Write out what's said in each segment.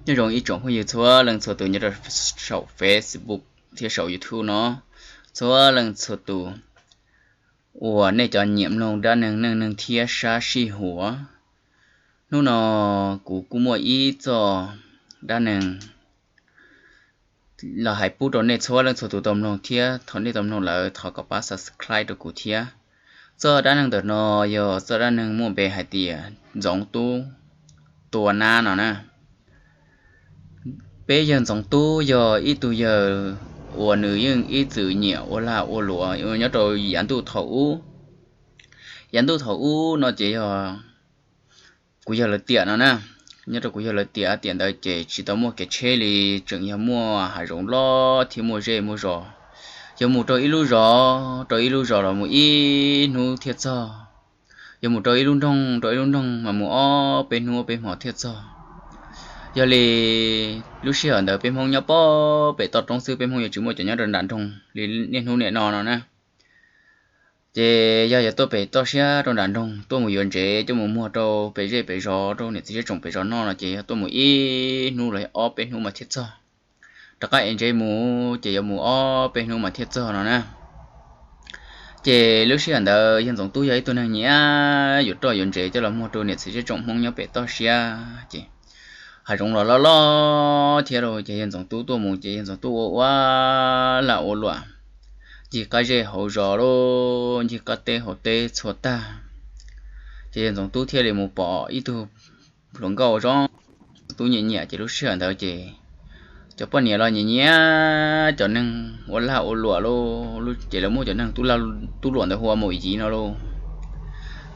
Nyob zoo ib tsoom phooj ywg txhua leej txhua tus nyob rau saum Facebook thiab saum YouTube no, txhua leej txhua tus uas nej cov nyiam mloog dab neeg neej neeg thiab sab sij huam. Hnub no kuv kuj muaj ib txoj dab neeg los hais pub rau nej txhua leej txhua tus tau mloog thiab thaum nej tau mloog lawm thov kom pab subscribe rau kuv thiab. Txoj dab neeg ntawm no yog txoj dab neeg muaj npe hais tias Ntxoov Tub tua nab no na. Peb yawg Ntxoov Tub yog ib tug yawg uas nws yeej ib txwm nyiam ua lag ua luam nyob rau yav ntuj thaum ub. Yav ntuj thaum ub no ces yog kuv yawg lawv tiam no na, nyob rau kuv yawg lawv tiam, tiam ntawd ces tsis tau muaj kev tsheb li, tseem yog muaj hav zoov loj thiab muaj zej muaj zos. Yog mus rau ib lub zos rau ib lub zos los mus ib hnub thiaj txog. Yog mus rau ib lub nroog rau ib lub nroog mas mus ob peb hnub ob peb hmo thiaj txog. Yog li lub sij hawm ntawd peb Hmoob nyob pem toj roob xwb, peb Hmoob yuav tsis muaj cov nyob rau nram nroog li niaj hnub niam no no na. Ces yog yuav tuaj pem toj siab rau nram nroog tuaj mus yuav ntsev coj mus muag rau pem zej pem zos rau niam txiv zej tsoom pem zos noj no ces yog tuaj mus ib hnub los ob peb hnub mas thiaj txog. Rov qab ev ntsev mus ces yuav mus ob peb hnub mas thiaj txog no na. Ces lub sij hawm ntawd yawg Ntxoov Tub yog ib tug neeg nyiam yuav roj yuav ntsev coj los muag rau niam txiv zej tsoom Hmoob nyob pem toj siab ces hav zoov los loj loj thiab lauj, ces yawg Ntxoov Tub tuaj mus ces yawg Ntxoov Tub ua ua lag ua luam, ncig qab zej hauv zos lauj, ncig qab teb hauv teb txhua tag. Ces yawg Ntxoov Tub thiaj li mus pom ib tug hluas nkauj zoo, Tub nyiam nyiam ces lub sij hawm ntawd ces cov poj niam los nyiam nyiam cov neeg ua lag ua luam lauj, ces lawv muab cov neeg tub luam ntawd hu ua maum yiv no lauj.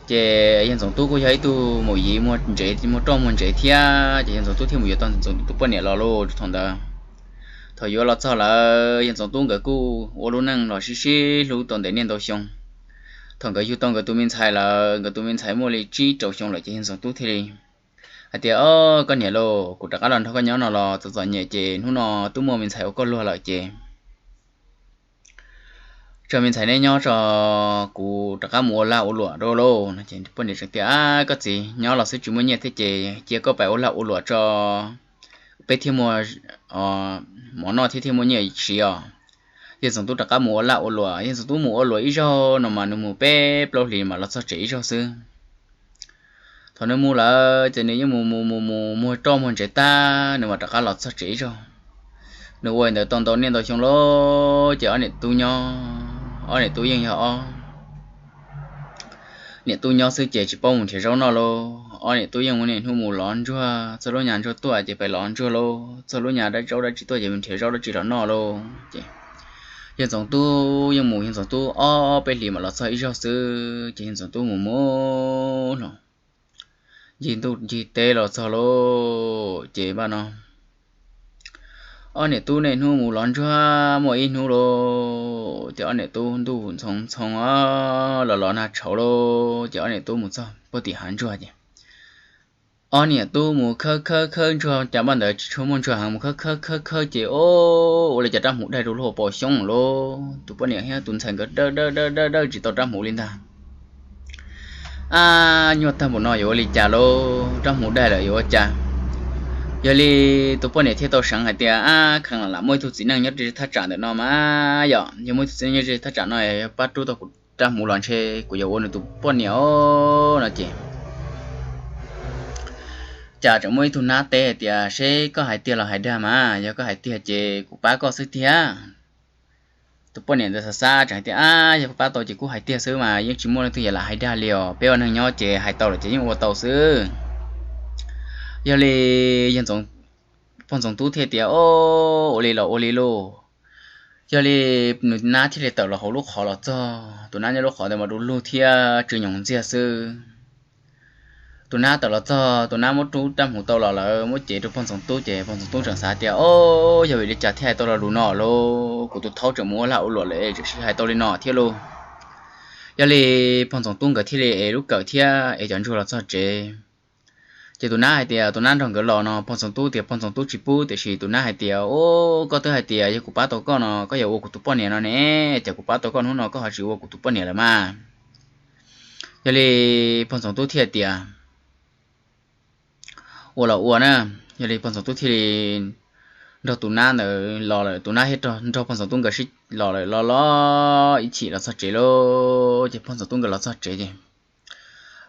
Ces yawg Ntxoov Tub kuj yog ib tug maum yiv muag ntsev, muag roj muag ntsev thiab, ces yawg Ntxoov Tub thiaj mus yuav tau Ntxoov Tub tus poj niam los lauj. Thaum ntawd, thaum yuav los txog lawm yawg Ntxoov Tub nkawd kuj ua lub neej los sib sib hlub tau ntev niaj ntau xyoo. Thaum nkawd yug tau nkawd tus me ntxhais lawm, nkawd tus me ntxhais muaj li tsib rau xyoo lawm ces yawg Ntxoov Tub thiaj li hais tias, Au, koj niam lauj, kuv rov qab los nrog koj nyob no los txom txom nyem ces hnub no twb muaj me ntxhais ua koj luag lawm ces tso me ntxhais neb nyob tso, kuv rov qab mus ua lag ua luam rau lauj. Poj niam tseem tias, Koj txiv, nyob los xwb tsis muaj nyiaj thiab ces cia koj pais ua lag ua luam tso, peb thiaj muaj mov noj thiab thiaj muaj nyiaj siv os. Yawg Ntxoov Tub rov qab mus ua lag ua luam, yawg Ntxoov Tub mus ua luam ib zaug no mas nws mus peb plaub hlis mas los txog tsev ib zaug xwb. Thaum nws mus lawm ces nws yeej mus mus mus mus muag roj muag ntsev tag nws mam rov qab los txog tsev ib zaug. Nws ua li ntawd tau ntau niaj ntau xyoo lawm ces ob niam tub nyob, ob niam tub yeej yog ob niam tub nyob xwb ces tsis paub mus nrhiav zaub noj lauj. Ob niam tub yeej muaj niaj hnub mus lov ntsuag, txog lub nyas ntsuag tuaj ces pais lov ntsuag lauj, txog lub nyas dab zaub dab tsi tuaj ces mus nrhiav zaub dab tsi los noj lauj. Ces yawg Ntxoov Tub yeej mus, yawg Ntxoov Tub ob peb hlis mam los txog ib zaug xwb ces yawg Ntxoov Tub mus mus los ncig ntuj ncig teb los txog lauj ces npaj no ob niam tub niaj hnub mus lov ntsuag muaj ib hnub lauj ces ob niam tub ntuj ntxhoo ntxhoo los los nag tshauv lauj ces ob niam tub mus txog puag tim hav ntsuag ces ob niam tub mus khawb khawb khawb ntsuag, cas npaj ntawd tsis tshua muaj ntsuag heev, mus khawb khawb khawb khawb ces o, ua li cas rab hmuv daig rau lub hauv paus xyoob lauj. Tus poj niam thiab tus ntxhais nkawd dawb dawb dawb dawb dawb tsis tau rab hmuv li ntag. Ab, nyuaj tag npaum no yuav ua li cas lauj, rab hmuv daig lawm yuav ua cas? Yog li tus poj niam thiaj tau seev hais tias, Ab, kheev lam muaj ib tug txiv neej nyob rau thaj tsam ntawm no mas yom, yog muaj ib tug txiv neej nyob rau thaj tsam no yog pab rub tau kuv rab hmuv los ntshe kuv yuav ua nws tus poj niam os no ces cas tseem muaj ib tug nab teb hais tias, Seb koj hais tiag los hais dag mas, yog koj hais tiag ces kuv pab koj xwb tiag. Tus poj niam ntawd xav xav tseem hais tias, Ab, yog koj pab tau ces kuj hais tiag xwb mas, yeej tsis muaj leej twg yuav lam hais dag li os, peb ua neeg nyob ces hais tau lawm ces yeej ua tau xwb. Yog li yawg Ntxoov, pog Ntxoov Tub thiaj tias, O, ua li los ua li lauj. Yog li nws nab thiaj li tawm los hauv lub qhov los txog, tus nab nyob lub qhov ntawd mas du lug thiab tsw nyoos ntxiag xwb. Tus nab tawm los txog, tus nab muab rub rab hmuv tau los lawm muab cev rau pog Ntxoov Tub ces pog Ntxoov Tub tseem xav tias, O, yog vim li cas thiaj hais tau lo lus no lauj, kuv tus thaub tseem mus ua lag ua luam lawm tseem sib hais tau li no thiab lauj. Yog li pog Ntxoov Tub nkawd thiaj li ev lub kawm thiab ev cov ntsuag los txog tsev. Ces tus nab hais tias, tus nab nrog nkawd los no, pog Ntxoov Tub tias pog Ntxoov Tub tsis pub, tiam sis tus nab hais tias, O, koj twb hais tias yog kuv pab tau koj no koj yuav ua kuv tus poj niam no ne, ces kuv pab tau koj hnub no koj ho tsis ua kuv tus poj niam lawm mas. Yog li pog Ntxoov Tub thiaj tias, Ua los ua na, Yog li pog Ntxoov Tub thiaj li nrog tus nab ntawd los lawm, tus nab thiaj nrog pog Ntxoov Tub nkawd sib los lawm, los los ib chim los txog tsev lauj. Ces pog Ntxoov Tub nkawd los txog tsev ces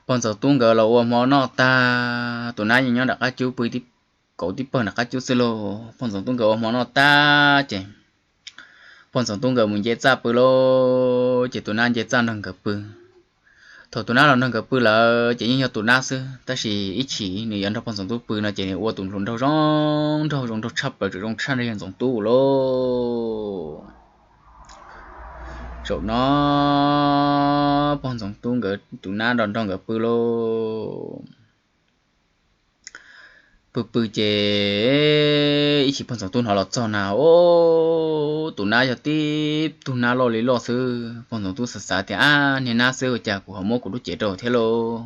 pog Ntxoov Tub nkawd los ua hmo noj tag, tus nab yeej nyob nram qab cub pw tib kauv tib pawg nram qab cub xwb lauj. Pog Ntxoov Tub nkawd ua hmo noj tag ces pog Ntxoov Tub nkawd mus nce txaj pw lauj, ces tus nab nce txaj nrog nkawd pw. Thaum tus nab los nrog nkawd pw lawm ces yeej yog tus nab xwb, tab sis ib chim nws yuav nrog pog Ntxoov Tub pw no ces nws ua tus hluas nraug zoo nraug zoo nraug tshaj plaws, tseem zoo tshaj nrog yawg Ntxoov Tub lauj. Zaum no pog Ntxoov Tub nkawd tus nab nrog nrog nkawd pw lauj. Pw pw ces ib chim pog Ntxoov Tub hnov los txog na, o, tus nab yog tib tug nab loj li loj xwb. Pog Ntxoov Tub xav xav tias, ab, niag nab xwb ua cas kuv ho muab kuv lub cev rau thiab lauj.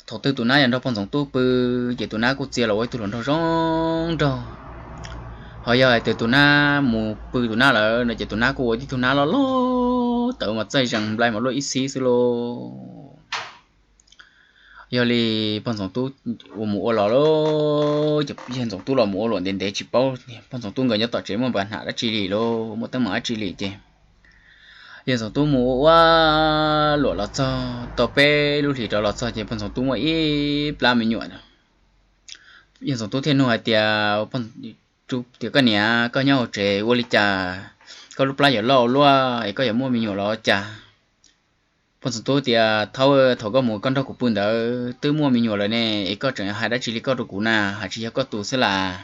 Thaum twg tus nab yog nrog pog Ntxoov Tub pw ces tus nab kuj txia los ua ib tug hluas nraug zoo nraug. Ho yog hais tias tus nab mus pw tus nab lawm no ces tus nab kuj ua tib tug nab loj loj tawv mas txaij zees nplai mas luaj ib xib xwb lauj. Yog li pog Ntxoov Tub ua mus ua los lauj, ces yawg Ntxoov Tub los mus ua luam ntev ntev tsis paub pog Ntxoov Tub nkawd nyob tom tsev muaj npa hnam dab tsi li lauj, muaj teeb meem dab tsi li ces yawg Ntxoov Tub mus ua ua luam los txog tau peb lub hlis rov los txog ces pog Ntxoov Tub muaj ib plab me nyuam. Yawg Ntxoov Tub thiaj nug hais tias, tias, koj niam, koj nyob hauv tsev ua li cas koj lub plab yuav loj ua luaj es koj yuav muaj me nyuam los ua cas? Pog Ntxoov Tub tias, thaum, thaum koj mus koj nrog kuv pw ntawd twb muaj me nyuam lawm ne, es koj tseem hais dab tsi li koj rau kuv na, hais tsis yog koj tus xwb las.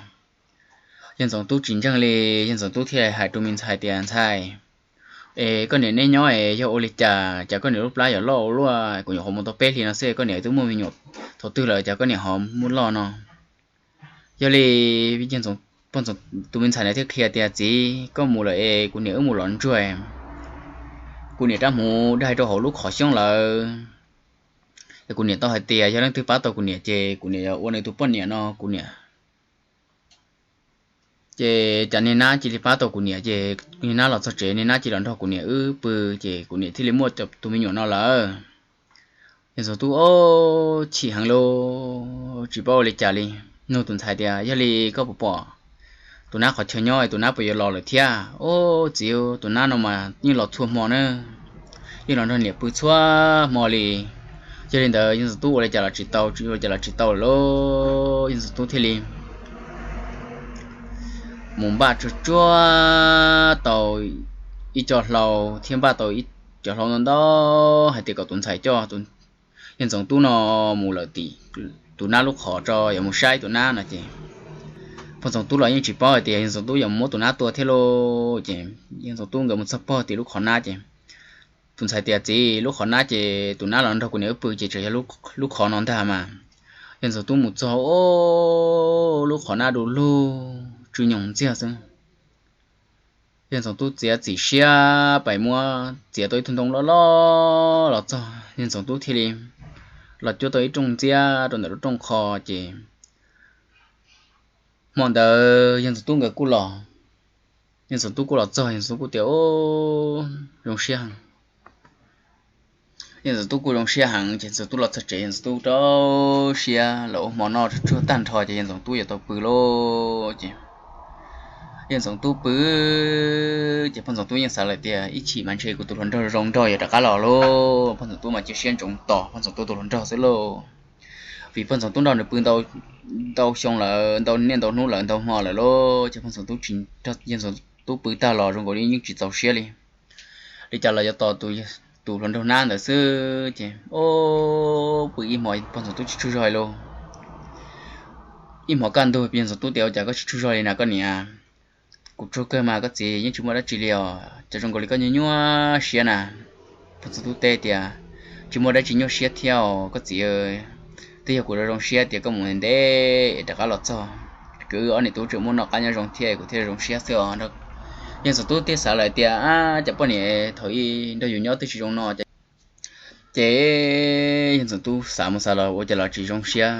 Yawg Ntxoov Tub tsis ntseeg li, yawg Ntxoov Tub thiaj hais rau me ntxhais tias, ntxhais, es koj niam neb nyob es yog ua li cas, cas koj niam lub plab yuav loj ua luaj, kuv nyuam qhuav mus tau peb hlis no xwb koj niam twb muaj me nyuam thaum twg lawm, cas koj niam ho muaj loj no? Yog li tus me ntxhais ntawd thiaj qhia tias, txiv, koj mus lawm es kuv niam wb mus lov ntsuag, kuv niam rab hmuv dai rau hauv lub qhov xyoob lawm. Es kuv niam tau hais tias yog leej twg pab tau kuv niam ces kuv niam yuav ua nws tus poj niam no kuv niam. Ces cas niag nab cia li pab tau kuv niam ces niag nab los txog tsev niag nab cia li los nrog kuv niam wb pw, ces kuv niam thiaj li muaj tus me nyuam no lawm. Yawg Ntxoov Tub ob chim heev lauj, tsis paub ua li cas li, nug tus ntxhais tias, yog li koj puas pom tus nab qhov chaw nyob, tus nab puas yuav los lawm thiab? Ob, txiv, tus nab no mas yeej los txhua hmo na, yeej los nrog niam pw txhua hmo li. Yog li ntawd Yawg Ntxoov Tub ua li cas los tsis tau, ua li cas los tsis tau lawm lauj. Yawg Ntxoov Tub thiaj li mus npaj tsuag tsuag tau ib co hlau thiab npaj tau ib co hlau ntau ntau hais tias kom tus ntxhais coj Yawg Ntxoov Tub no mus lawm tim tus nab lub qhov tso yuav mus saib tus nab no ces pog Ntxoov Tub los yeej tsis paub hais tias Yawg Ntxoov Tub yuav mus muab tus nab tua thiab lauj. Ces Yawg Ntxoov Tub nkawd mus txog pog tim lub qhov nab ces tus ntxhais tias, txiv, lub qhov nab ces tus nab los nrog kuv niam wb pw ces tseem yog lub qhov no ntag mas. Yawg Ntxoov Tub mus txog, ob, lub qhov nab du lug tsw nyoos ntxiag xwb. Yawg Ntxoov Tub txiav txim siab pais muab txiav tau ib tug ntoo loj loj los txog, Yawg Ntxoov Tub thiaj li los cuab tau ib rooj ntxiab rau ntawm lub rooj qho ces hmo ntawd Yawg Ntxoov Tub nkawd kuj los, Yawg Ntxoov Tub kuj los txog, Yawg Ntxoov Tub kuj tias, o, zoo siab heev. Yawg Ntxoov Tub kuj zoo siab heev ces Ntxoov Tub los txog tsev Yawg Ntxoov Tub rau siab los ua hmo noj tsuag tag nrho ces Yawg Ntxoov Tub yuav tau pw lauj. Ces Yawg Ntxoov Tub pw, ces pog Ntxoov Tub yeej xav lawm tias ib chim mas ntshe kuv tus hluas nraug zoo nraug yuav rov qab los lauj. Pog Ntxoov Tub mas cia siab ntsoov tos pog Ntxoov Tub tus hluas nraug xwb lauj. Vim pog Ntxoov Tub nrog nws pw ntau xyoo lawm, ntau niaj ntau hnub lawm, ntau hmo lawm lauj, ces pog Ntxoov Tub tsis, Yawg Ntxoov Tub pw tag los zoo nkaus li yeej tsis txaus siab li. Li cas los yuav tos tus hluas nraug nab ntawd xwb ces, o, pw ib hmo pog Ntxoov Tub tsis tsaug zog li lauj. Ib hmo kaj ntug Yawg Ntxoov Tub tias, ua cas koj tsis tsaug zog li na koj niam? Kuv tsaug kawg mas koj txiv, yeej tsis muaj dab tsi li os, cas zoo nkaus li koj nyuaj nyuaj siab na? Pog Ntxoov Tub teb tias, tsis muaj dab tsi nyuaj siab thiab os koj txiv. Twb yog kuv zoo zoo siab tias koj mus ntev es rov qab los txog, kwv ob niam tub tseem muaj noj qab nyob zoo thiab kuv thiaj zoo siab xwb os. Yawg Ntxoov Tub thiaj xav lawm tias, ab, cov poj niam thaum ub nrog yus nyob twb tsis zoo no. Ces Yawg Ntxoov Tub xav mus xav los ua cas los tsis zoo siab.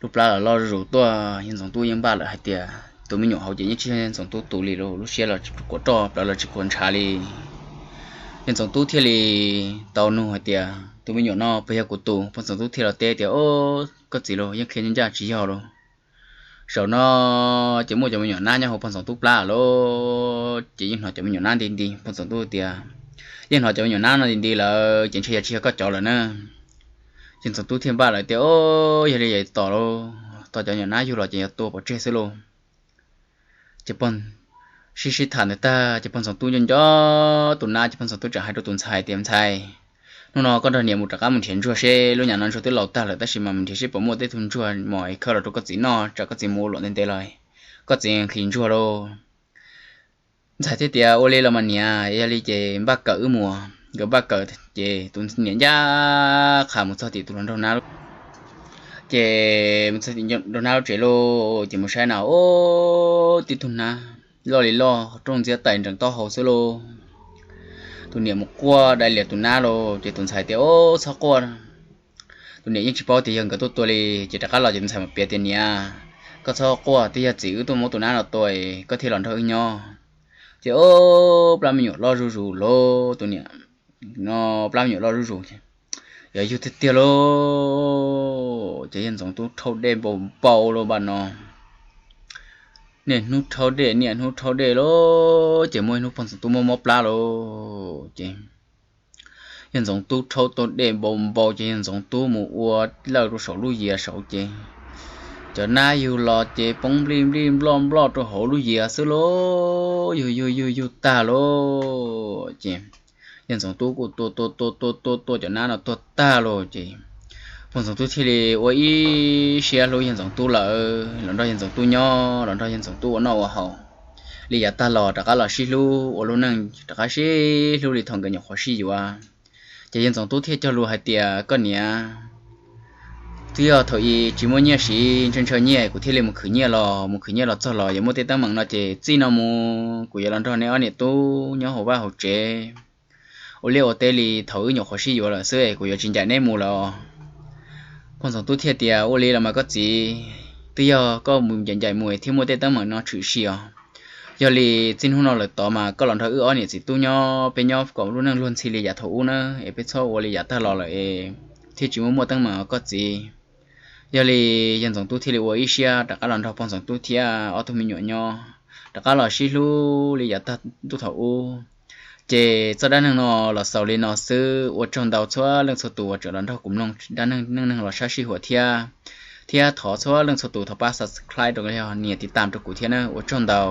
Lub plab los loj zuj zus tuaj, Yawg Ntxoov Tub yeej npaj lawm hais tias tus me nyuam hauv ces yeej tsis yog Yawg Ntxoov Tub tus li lauj, lub siab los tsis quav roj, plawv los tsis quav ntshav li. Yawg Ntxoov Tub thiaj li tau nug hais tias, tus me nyuam no puas yog kuv tus? Pog Ntxoov Tub thiaj los teb tias, o, koj txiv lauj, yeej qhia ncaj ncaj tsis yog lauj. Zaum no ces muaj cov me nyuam nab nyob hauv pog Ntxoov Tub plab lawm. Ces yeej hnov cov me nyuam nab nti nti, pog Ntxoov Tub tias, yeej hnov cov me nyuam nab no nti nti lawm ces ntshe yog tsis yog koj cov lawm na. Ces Ntxoov Tub thiaj npaj lawm tias, o, yog li tos lauj, tos cov me nyuam nab yug los ces yuav tua pov tseg xwb lauj. Ces pog sib sib tham ntawd tag ces pog Ntxoov Tub nco nco tus nab ces pog Ntxoov Tub txawm hais rau tus ntxhais tias, ntxhais, hnub no koj nrog niam mus rov qab mus nrhiav ntsuag seb, lub nyam no ntsuag twb laus tag lawm tab sis mas mus nrhiav seb puas muaj tej tug ntsuag mos es khawb los rau koj txiv noj tsam koj txiv mus ua luam ntev ntev los koj txiv nqhis ntsuag lauj. Ntxhais thiaj tias, ua li los mas niam, yog li ces npaj kawm wb mus. Nkawd npaj kawm ces tus niam ncaj qha mus txog tim tus hluas nraug nab lub, ces mus txog tim nraug nab lub tsev lauj, ces mus saib na, o, tib tug nab loj li loj, rooj ntxiab tais nrees taub hau xwb lauj. Tus niam mus quaj dai lias tus nab lauj, ces tus ntxhais tias, o, txhob quaj. Tus niam yeej tsis paub tias yog nkawd tuaj tua li, ces rov qab los ces tus ntxhais mam piav tias, niam, koj txhob quaj, twb yog txiv wb tuaj muab tus nab no tua, koj thiaj los nrog wb nyob. Ces o, plab me nyuam loj zuj zus lauj, tus niam, plab me nyuam loj zuj zus, yog yug tiag tiag lauj. Ces yawg Ntxoov Tub rhaub dej npau npau lauj npaj no, niaj hnub rhaub dej niaj hnub rhaub dej lauj, ces muaj ib hnub pog Ntxoov Tub mob mob plab lauj, ces yawg Ntxoov Tub rhaub tau dej npau npau ces yawg Ntxoov Tub mus ua lawj rau saum lub yias saud ces cov nab yug los ces poob nplij nplij nploj nploj rau hauv lub yias xwb lauj, yug yug yug yug tag lauj. Ces yawg Ntxoov Tub kuj tua tua tua tua tua tua cov nab no tuag tag lauj, ces pog Ntxoov Tub thiaj li ua ib siab hlub yawg Ntxoov Tub lawm, los nrog yawg Ntxoov Tub nyob, los nrog yawg Ntxoov Tub ua noj ua haus li yav tag los, rov qab los sib hlub ua lub neej, rov qab sib hlub li thaum nkawd nyuam qhuav sib yuav. Ces yawg Ntxoov Tub thiaj cog lus hais tias, koj niam, twb yog thaum i tsis muaj nyiaj siv, ntshaw ntshaw nyiaj kuv thiaj li mus khwv nyiaj los, mus khwv nyiaj los txog los yuav muaj tej teeb meem no ces txij no mus kuv yuav los nrog neb ob niam tub nyob hauv vaj hauv tsev ua liaj ua teb li thaum wb nyuam qhuav sib yuav lawm xwb, kuv yuav tsis ncaim neb mus lawm. Pog Ntxoov Tub thiaj tias, ua li los mas koj txiv, twb yog koj mus ncaim ncaim mus thiaj muaj tej teeb meem no tshwm sim os. Yog li txij hnub no lawm tod mas koj los nrog wb ob niam txiv tub nyob, peb nyob kom lub neej luag ntxhi li yav thaum ub na, es peb txhob ua li yav tag los lawm es thiaj tsis muaj muaj teeb meem os koj txiv. Yog li yawg Ntxoov Tub thiaj li ua ib siab rov qab los nrog pog Ntxoov Tub thiab ob tug me nyuam nyob, rov qab los sib hlub li yav tag ntuj thaum ub. Ces txoj dab neeg no los xaus li no xwb, ua tsaug ntau txhua leej txhua tus uas tseem los nrog kuv mloog dab neeg neej neeg los sab sij huam thiab, thiab thov txhua leej txhua tus thov pab subscribe rau, nias tiv tam rau kuv thiab na, ua tsaug ntau.